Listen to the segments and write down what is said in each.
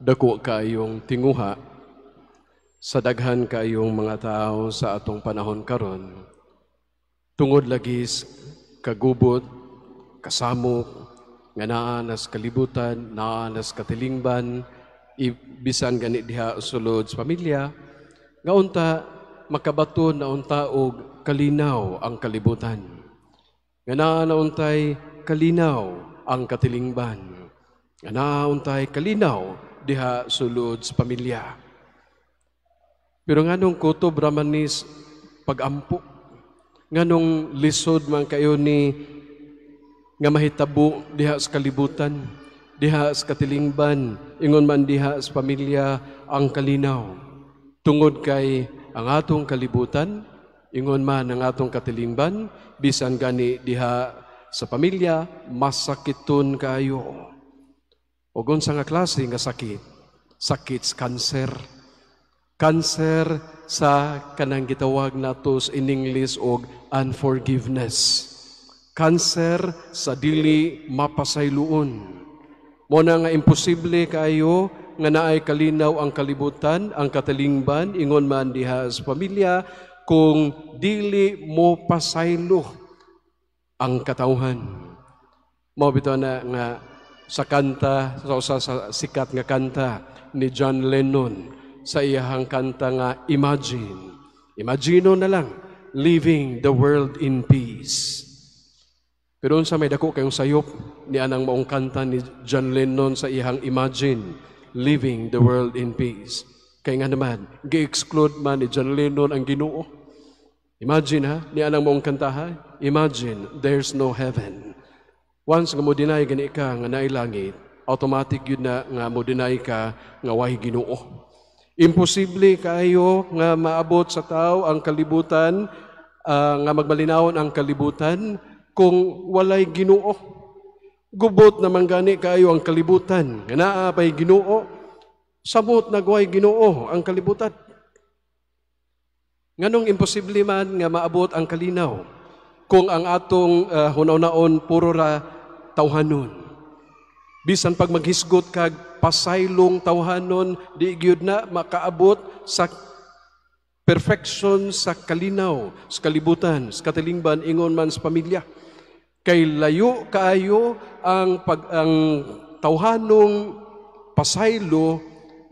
Dako kaayong tinguha sa daghan kaayong mga tao sa atong panahon karon tungod lagi sa kagubot, kasamok nga naa nas kalibutan, naa nas katilingban, bisan gani diha sulod sa pamilya, nga unta makabaton na unta og kalinaw ang kalibutan. Nga naa na untay kalinaw ang katilingban. Nga naa untay kalinaw diha sulod sa pamilya. Pero nganong kutob raman ni pagampo? Nganong lisod man kayo ni nga mahitabo diha sa kalibutan, diha sa katilingban, ingon man diha sa pamilya ang kalinaw? Tungod kay ang atong kalibutan, ingon man ang atong katilingban, bisan gani diha sa pamilya, masakiton kayo. O unsa nga klase nga sakit? Sakit sa kanser. Kanser sa kanang gitawag nato in English og unforgiveness. Kanser sa dili mapasayloon. Mo na nga imposible kaayo nga naay kalinaw ang kalibutan, ang katilingban, ingon man diha sa pamilya, kung dili mo pasaylo ang katawhan. Mao bitaw na nga sa kanta, sa usa sa sikat nga kanta ni John Lennon, sa iyahang kanta nga "Imagine". Imagine na lang, "Living the world in peace." Pero unsa may dako kayong sayop ni anang maong kanta ni John Lennon sa iyahang "Imagine, Living the World in Peace"? Kay nga naman, gi-exclude man ni John Lennon ang Ginoo. Imagine ha, ni anang maong kanta ha, "Imagine there's no heaven." Once nga mo deny gani ka nga naay langit, automatic yun na nga mo deny ka nga way Ginoo. Imposible kaayo nga maabot sa tao ang kalibutan, nga magmalinawon ang kalibutan kung walay Ginoo. Gubot naman gani kaayo ang kalibutan nga naa pay Ginoo. Samot nag way Ginoo ang kalibutan. Nganong imposible man nga maabot ang kalinaw kung ang atong hunaw-naon puro ra tawhanon? Bisan pag maghisgot kag pasaylong tawhanon, di gyud na makaabot sa perfection sa kalinaw, sa kalibutan, sa katilingban, ingon man sa pamilya. Kay layo kaayo ang tawhanong pasaylo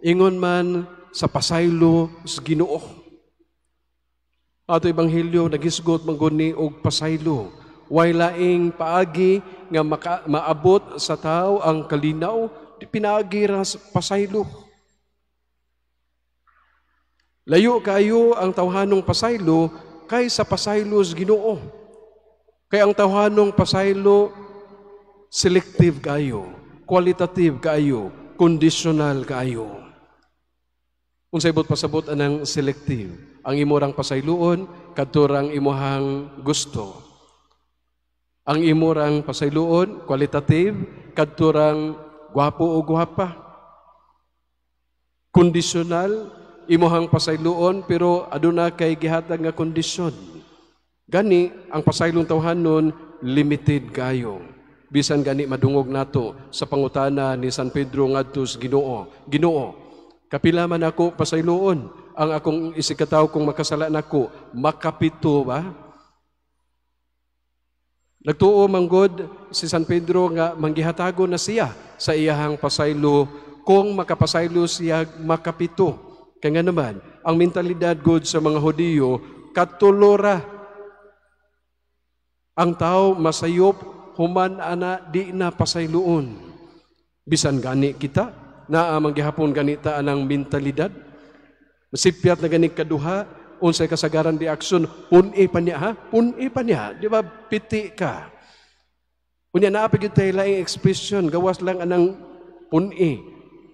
ingon man sa pasaylo sa Ginoo. Ato ebanghelyo naghisgot man gud ni og pasaylo. Way laing paagi nga maabot sa tao ang kalinaw, di pinaagi ra sa pasaylo. Layo kaayo ang tawhanong pasaylo kaysa pasaylo sa Ginoo. Kay ang tawhanong pasaylo selective kaayo, qualitative kaayo, conditional kaayo. Unsay buot pasabot anang selective? Ang imorang pasayloon kadto rang imuhang gusto. Ang imorang pasayloon qualitative, kadto rang gwapo o gwapa. Conditional imuhang pasayloon, pero aduna kay gihatag nga kondisyon. Gani ang pasaylong tawhanon limited kayo. Bisan gani madungog nato sa pangutana ni San Pedro ngadto sa Ginoo. "Ginoo, kapila man ako pasayloon ang akong isigkatawo kung makasala nako? Makapito ba?" Nagtuo manggod si San Pedro nga manggihatago na siya sa iyahang pasaylo kung makapasaylo siya makapito. Kaya nga naman, ang mentalidad god sa mga Hudiyo, katulora. Ang tao masayop, human ana di na pasayloon. Bisan gani kita, naa man gihapon ganita anang mentalidad. Masipyat na gani kaduha, unsay kasagaran reaksyon, "Pun-i pa niya ha, pun-i pa niya, di ba piti ka?" Unya naa pa gyud tay laing expression, gawas lang anang "pun-i".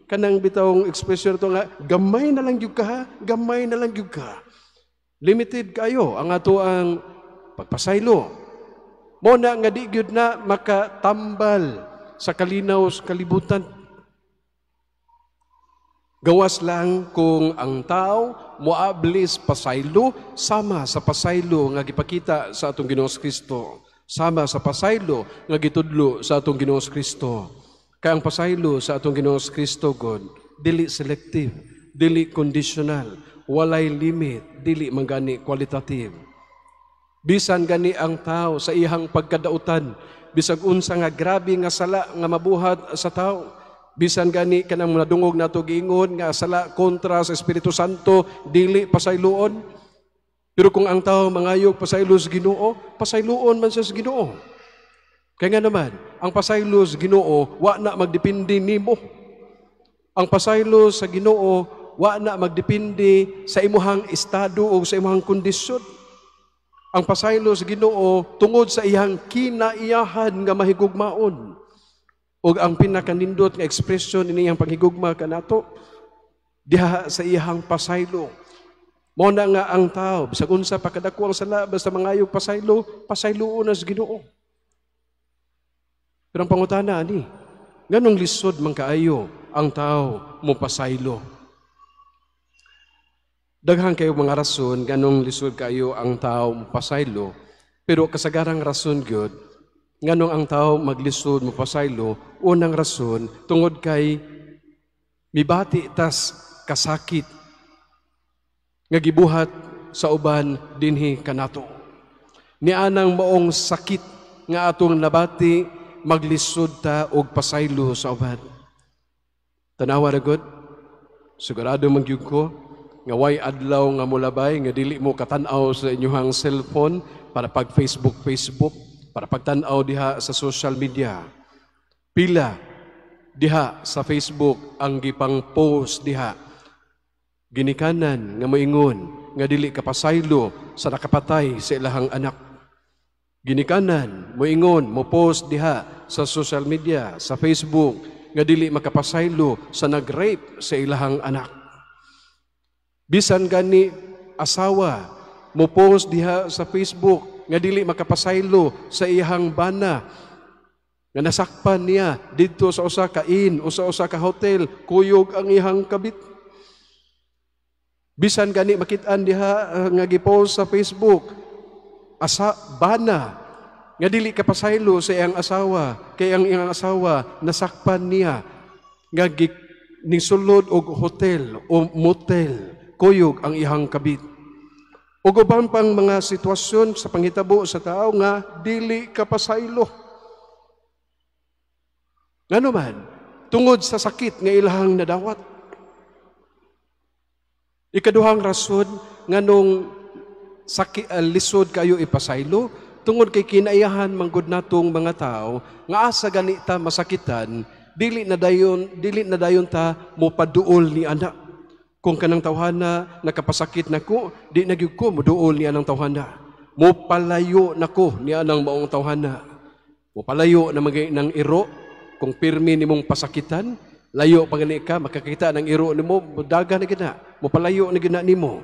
Kanang bitawng expression to nga, "Gamay na lang gyud ka ha, gamay na lang gyud ka." Limited kayo ang ato ang pagpasaylo. Mo na nga di gyud na makatambal sa kalinaw sa kalibutan. Gawas lang kung ang tao moablis pasaylo sama sa pasaylo nga gipakita sa atong Ginoong Kristo, sama sa pasaylo nga gitudlo sa atong Ginoong Kristo. Kay ang pasaylo sa atong Ginoong Kristo god, dili Dili selective, dili conditional, walay limit, dili man gani qualitative. Bisan gani ang tao sa iyang pagkadautan, bisag unsa nga grabe nga sala nga mabuhat sa tao, bisan gani kanang nadungog nato giingon nga sala kontra sa Espiritu Santo dili pasayloon. Pero kung ang tao mangayog pasaylo sa Ginoo, pasayloon man sa Ginoo. Kaya nga naman, ang pasaylo sa Ginoo wa na magdepende nimo. Ang pasaylo sa Ginoo wa na magdepende sa imuhang estado o sa imuhang kondisyon. Ang pasaylo sa Ginoo tungod sa iyang kinaiyahan nga mahigugmaon. Ug ang pinakanindot nga ekspresyon ini iyang panghigugma kanato diha sa iyang pasaylo. Mao na nga ang tao bisag unsa pa kadako ang sala, basta mangayog pasaylo, pasayloon na sa Ginoo. Pero ang pangutana ani, nganong lisod man kaayo ang tao mo pasaylo? Daghan kayo mga rason nganong lisod kaayo ang tao mo pasaylo, pero kasagarang rason gyud nganong ang tao maglisod mo pasaylo, unang rason tungod kay mibati tas kasakit nga gibuhat sa uban dinhi kanato. Nianang maong sakit nga atong nabati, maglisod ta og pasaylo sa uban. Tanawa ra gud, sigurado man gyud ko nga way adlaw nga molabay nga dili mo katan-aw sa inyong cellphone para pag Facebook Facebook, para pagtan-aw diha sa social media. Pila diha sa Facebook ang gipang post diha, ginikanan nga moingon nga dili kapasaylo sa nakapatay sa ilahang anak. Ginikanan moingon, mo post diha sa social media, sa Facebook, nga dili makapasaylo sa nag-rape sa ilahang anak. Bisan gani asawa mo post diha sa Facebook nga dili makapasaylo sa iyang bana nga nasakpan niya didto sa usa ka inn o sa usa ka hotel, kuyog ang iyang kabit. Bisan gani makit-an diha nga gipost sa Facebook, asa bana nga dili kapasaylo sa iyang asawa kay ang iyang asawa nasakpan niya nga ningsulod og hotel o motel, kuyog ang iyang kabit. Ug uban pang mga sitwasyon sa panghitabo sa tao nga dili kapasaylo. Ngano man, tungod sa sakit nga ilahang nadawat. Ikaduhang rason nganong lisod kayo ipasaylo, tungod kay kinaiyahan manggod natong mga tao nga asa gani ta masakitan, dili na dayon ta mopaduol ni ana. Kung kanang tawhana nakapasakit nako, di na gyud ko moduol ni anang tawhana. Mopalayo nako ni anang maong tawhana. Mopalayo na magay ng iro kung pirmi nimong pasakitan, layo pa gani ka makakita ng iro nimo, modaga na gid na, mopalayo na gid na nimo.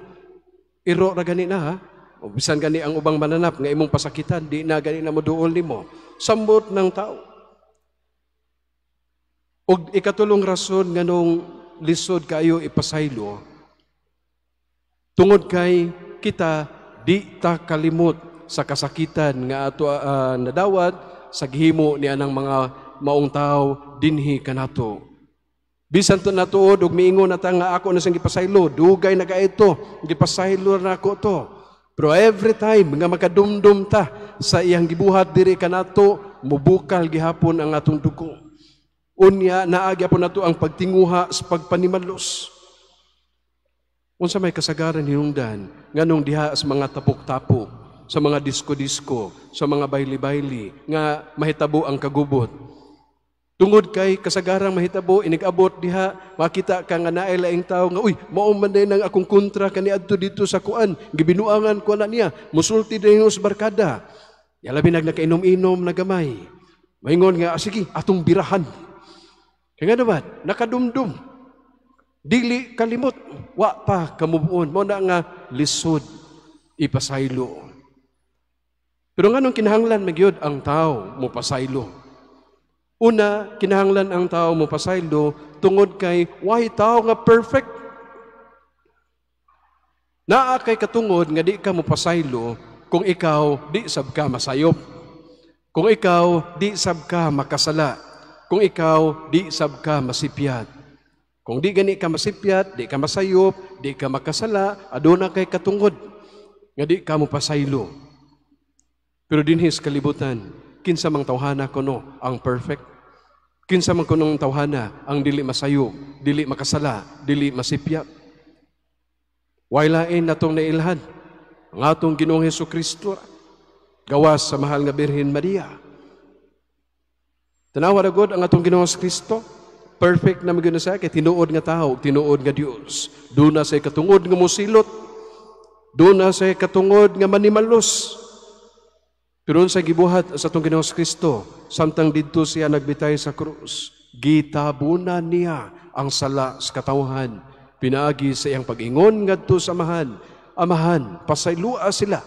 Iro ra gani na ha. O bisan gani ang ubang mananap nga imong pasakitan, di na gani na moduol nimo. Sambot ng tao. Og ikatulong rason nganong lisod kayo ipasaylo, tungod kay kita di ta kalimot sa kasakitan nga ato nadawat sa gihimo ni anang mga maong tao dinhi kanato. Bisan to natuod og miingon na ta nga ako na siyang gipasaylo, dugay na kaito, gipasaylo na ako to. Pero every time nga makadumdum ta sa iyang gibuhat diri kanato, mubukal gihapon ang atong dugo. Unya naa gyapon nato ang pagtinguha sa pagpanimalos. Unsa may kasagaran hinungdan nganong diha sa mga tapok-tapok, sa mga disko-disko, sa mga bayli-bayli nga mahitabo ang kagubot? Tungod kay kasagarang mahitabo inig-abot diha, makita ka nga naay laing tawo nga, "Uy, mao man day nang akong kontra kaniadto dito sa kuan, gibinuangan ko na niya," musulti din sa barkada. Ya labi nag nakainom-inom na gamay. Maingon nga, "Ah, sige, atong birahan." Kaya nga naman, nakadumdum. Dili kalimot, wa pa kamove on. Mao na nga lisod ipasaylo. Pero nganong kinahanglan magyud ang tao mo pasaylo? Una, kinahanglan ang tao mo pasaylo tungod kay way tao nga perfect. Naa kay katungod nga di ka mo pasaylo kung ikaw di sab ka masayop. Kung ikaw di sab ka makasala. Kung ikaw di sab ka masipyat. Kung di gani ka masipyat, di ka masayop, di ka makasala, aduna kay katungod nga di ka mopasaylo. Pero dinhi sa kalibutan, kinsa mang tawhana kuno ang perfect? Kinsa man kunong tawhana ang dili masayop, dili makasala, dili masipyat? Way lain natong nailhan ang atong Ginoong Hesus Kristo gawas sa mahal nga Birhen Maria. Tanawa ra gud ang atong Ginoong Kristo, perfect na magyud na siya kay tinuod nga tawo, tinuod nga Dios. Duna say katungod nga mosilot, duna say katungod nga manimalos. Pero sa gibuhat sa atong Ginoong Kristo, samtang didto siya nagbitay sa krus, gitabunan niya ang sala sa katawhan. Pinaagi sa iyang pag-ingon ngadto sa Amahan, "Amahan, pasaylua sila,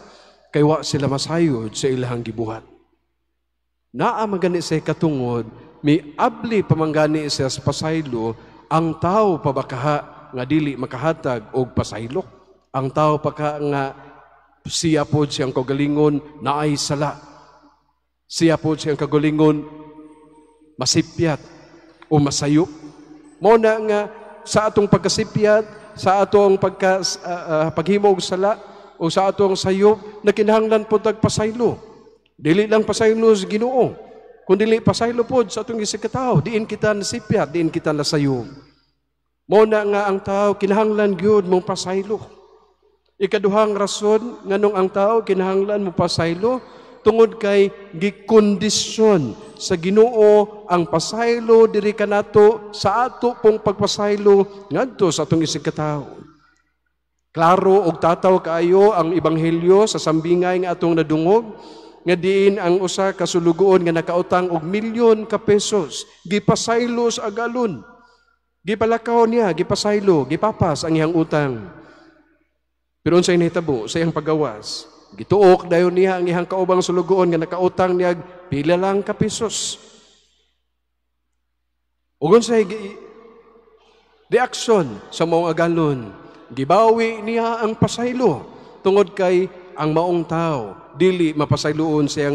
kay wa sila masayod sa ilahang gibuhat." Naa man gani say katungod, miabli pa man gani siya sa pasaylo, ang tao pa ba kaha nga dili makahatag og pasaylo? Ang tao pa ka nga siya pod siyang kagalingon naay sala. Siya pod siyang kagalingon masipyat o masayop. Mao na nga sa atong pagkasipyat, sa atong paghimo og sala o sa atong sayop, nakinahanglan pod tag pasaylo. Dili lang pasaylo sa Ginoo, kun dili pasaylo pod sa atong isigkatawo, diin kita nasipyat, diin kita nasayop. Mao na nga ang tao kinahanglan gyud mo pasaylo. Ikaduhang rason nganong ang tao kinahanglan mo pasaylo, tungod kay gikondisyon sa Ginoo ang pasaylo diri kanato sa ato pong pagpasaylo ngadto sa atong isigkatawo. Klaro og tataw kaayo ang ebanghelyo sa sambingay nga atong nadungog, nga diin ang usa ka sulugoon nga nakautang og milyon ka pesos gipasaylo sa agalon. Gipalakaw niya, gipasaylo, gipapas ang iyang utang. Pero unsay nahitabo sa iyang pagawas? Gituok dayon niya ang iyang kaubang sulugoon nga nakautang niya pila lang ka pesos. Ug unsay reaksyon sa maong agalon? Gibawi niya ang pasaylo tungod kay ang maong tao dili mapasayloon sa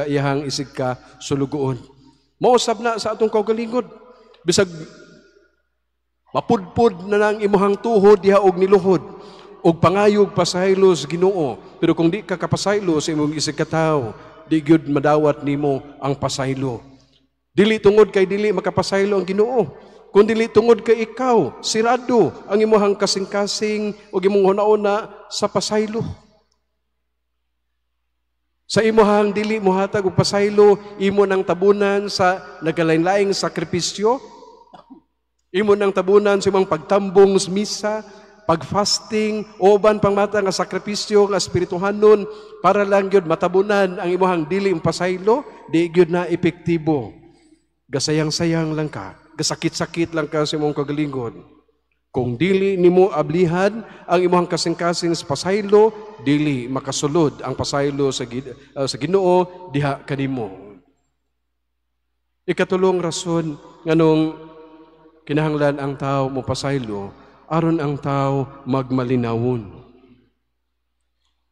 iyang isig ka sulugoon. Mausab na sa atong kaugalingon. Bisag mapudpud na lang imuhang tuhod diha og niluhod og pangayog pasaylo sa Ginoo, pero kung di ka kapasaylo sa imong isig ka tawo, di gyud madawat nimo ang pasaylo. Dili tungod kay dili makapasaylo ang Ginoo, kun dili tungod kay ikaw sirado ang imuhang kasing-kasing ug imong hunahuna sa pasaylo. Sa imuhang dili mohatag og pasaylo, imo nang tabunan sa nagkalain-laing sakripisyo, imo nang tabunan sa imong pagtambong sa misa, pag-fasting, o uban pang mata nga sakripisyo nga espirituhanon para lang gyud matabunan ang imuhang dili pasaylo, di gyud na epektibo. Gasayang-sayang lang ka, gasakit-sakit lang ka sa imong kagalingon. Kung dili nimo ablihan ang imuhang kasing-kasing sa pasaylo, dili makasulod ang pasaylo sa Ginoo diha kanimo. Ikatulong rason nganong kinahanglan ang tao mo pasaylo, aron ang tao magmalinawon.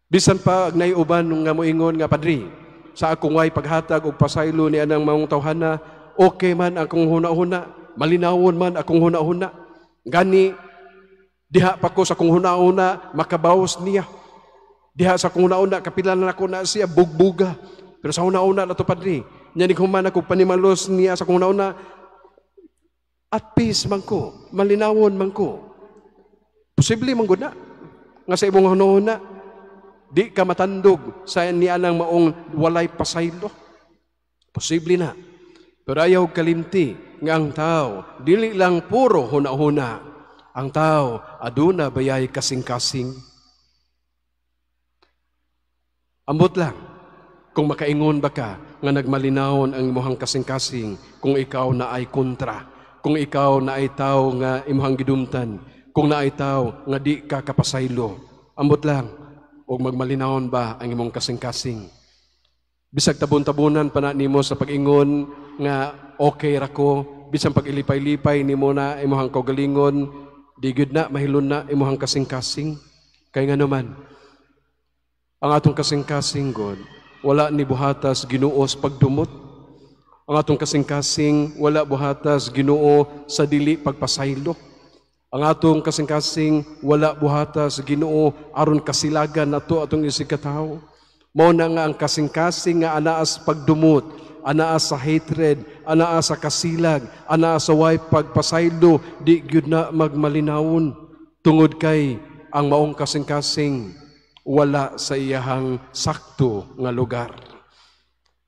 Bisan pa og naiuban nga moingon nga, "Padre, sa akong way paghatag og pasaylo ni anang maong tawhana, okay man akong huna-huna, malinawon man akong huna-huna. Gani diha pa ko sa akong huna-huna makabawas niya. Diha sa akong huna-huna kapila na nako na siya bugbuga. Pero sa huna-huna na to, Padre, nya ning human ako panimalos niya sa akong huna-huna, at peace man ko, malinawon man ko." Posible man gud na nga sa imong huna-huna di ka matandog sa nianang maong walay pasaylo. Posible na. Pero ayaw kalimti nga ang tao dili lang puro huna-huna. Ang tao aduna bayay kasing-kasing. Ambot lang kung makaingon ba ka nga nagmalinawon ang imuhang kasing-kasing kung ikaw na ay kontra, kung ikaw na ay tao nga imuhang gidumtan, kung naay tao nga di ka kapasaylo. Ambot lang og magmalinawon ba ang imong kasing-kasing. Bisag tabon-tabonan pa na nimo sa pag-ingon nga okay ra ko, bisan pag-ilipay-lipay nimo na imuhang kaugalingon, di gyud na mahilon na imuhang kasing-kasing. Kay ngano man, ang atong kasing-kasing God, wala ni buhatas Ginoo sa pagdumot. Ang atong kasing-kasing wala buhatas Ginoo sa dili pagpasaylo. Ang atong kasing-kasing wala buhata sa Ginoo aron kasilagan nato atong isigkatawo. Mao na nga ang kasing-kasing nga anaa sa pagdumot, anaa sa hatred, anaa sa kasilag, anaa sa way pagpasaylo, di gyud na magmalinawon tungod kay ang maong kasing-kasing wala sa iyahang sakto nga lugar.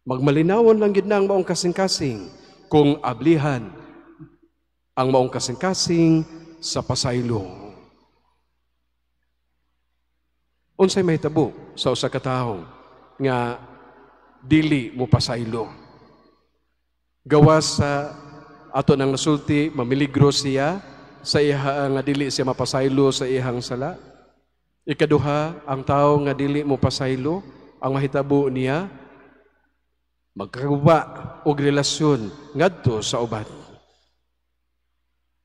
Magmalinawon lang gyud na ang maong kasing-kasing kung ablihan ang maong kasing-kasing sa pasaylo. Unsay mahitabo sa usa ka tawo nga dili mo pasaylo? Gawas sa ato nang nasulti, mamiligro siya sa iha nga dili siya mapasaylo sa iyang sala. Ikaduha, ang tawo nga dili mo pasaylo, ang mahitabo niya magkaguba og relasyon ngadto sa uban.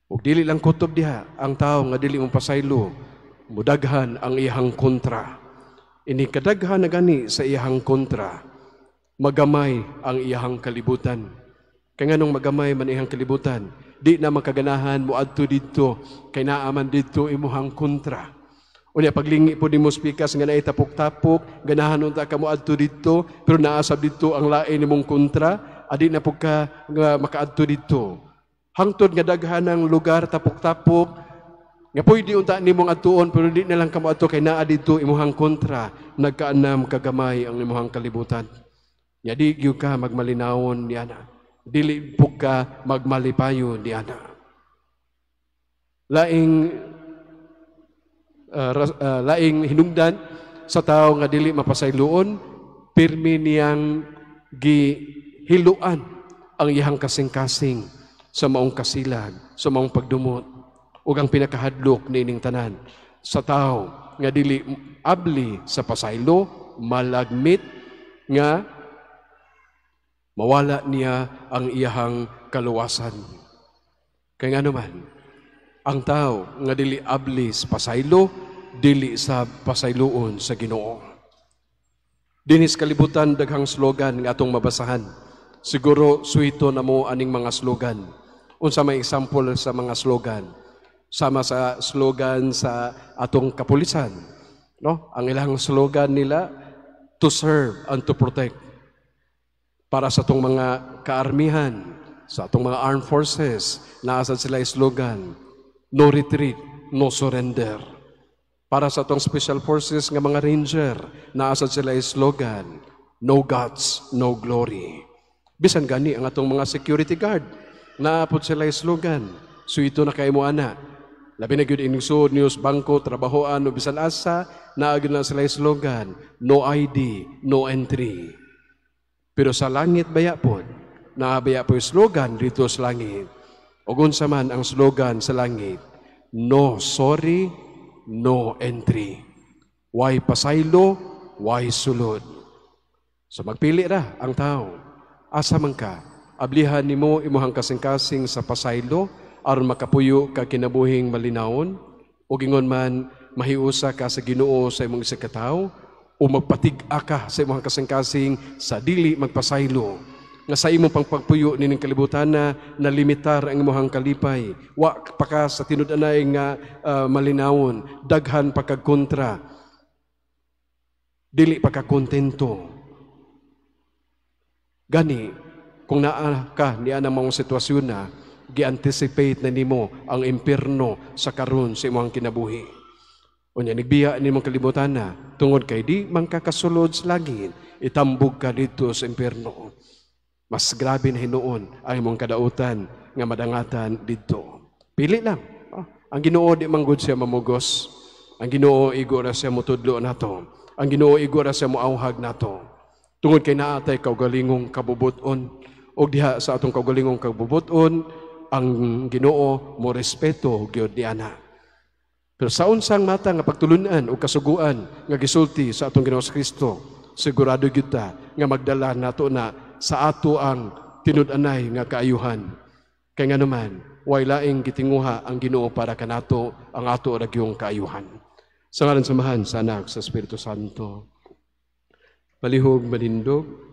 Ug dili lang kutob diha ang tawo nga dili mo pasaylo, mudaghan ang iyang kontra. Ini kadaghan na gani sa iyang kontra, magamay ang iyang kalibutan. Kay nganong magamay man iyang kalibutan, di na makaganahan mo adto didto kay naa man didto imuhang kontra. Unya paglingi po nimo pikas nga naay tapok-tapok, ganahan unta ka mo adto didto, pero naa sab didto ang lain nimong kontra, adi na pud ka nga makaadto didto. Hangtod nga daghan ang lugar tapok-tapok nga pwede unta nimong adtuon, pero di na lang ka moadto kay naa didto imuhang kontra, nagkaanam kagamay ang imuhang kalibutan. Nya di gyud ka magmalinawon niana. Dili pud ka magmalipayon niana. Laing hinungdan sa tawo nga dili mapasayloon, pirmi niyang gihiluan ang iyang kasing-kasing sa maong kasilag, sa maong pagdumot, ug ang pinakahadlok niining tanan sa tawo nga dili abli sa pasaylo, malagmit nga mawala niya ang iyahang kaluwasan. Kay ngano man, ang tao nga dili abli sa pasaylo, dili sa pasayloon sa Ginoo. Dinis kalibutan daghang slogan nga atong mabasahan. Siguro suhito na mo aning mga slogan. Unsa may example sa mga slogan? Sama sa slogan sa atong kapulisan, no? Ang ilang slogan nila, to serve and to protect. Para sa atong mga kaarmihan, sa atong mga armed forces, naa sad sila slogan, no retreat, no surrender. Para sa atong special forces nga mga ranger, naa sad sila slogan, no guts, no glory. Bisan gani ang atong mga security guard, naa pod sila slogan, so ito na kay mo ana. Labi na gyud ining suod niyo sa bangko, trabahoan o bisan asa, naa gyud na sila slogan, no ID, no entry. Pero sa langit baya pod, naa baya po slogan dito sa langit. Ug unsa man ang slogan sa langit? No sorry, no entry. Why pasaylo, why sulod? So magpili ra ang tao. Asa man ka, ablihan nimo imuhang kasing-kasing sa pasaylo aron makapuyo ka kinabuhing malinawon, o gingon man mahiusa ka sa Ginoo sa imong isigkatawo, o magpatig-a ka sa imong kasing-kasing sa dili magpasaylo, nga sa imong pangpagpuyo nining kalibutan na nalimitar ang imong kalipay, wa pa ka sa tinud-anay nga malinawon, daghan pa kag kontra, dili pa ka kontento. Gani kung naa ka niya ang mga sitwasyon na gi-anticipate na nimo ang impierno sa karon sa imong kinabuhi. Unya nigbiya nimong kalibutan na tungod kay di man ka kasulod sa langit, itambog ka didto sa impierno. Mas grabe na hinuon ang imong kadautan nga madangatan didto. Pili lang. Ang Ginoo di man gud siya mamugos. Ang Ginoo igo ra siya motudlo nato. Ang Ginoo igo ra siya moauhag nato. Tungod kay naa tay kaugalingong kabubut-on, og diha sa atong kaugalingong kabubut-on, ang Ginoo mo respeto gyud niana. Pero sa unsang mata nga pagtulunan o kasuguan nga gisulti sa atong Ginoo sa Kristo, sigurado gyud ta nga magdala nato na sa ato ang tinud-anay nga kaayuhan. Kay nganuman, way laing gitinguha ang Ginoo para kanato ang ato ra gyung kaayuhan. Sa ngalan sa Amahan, sa Anak, sa Espiritu Santo. Palihog manindog.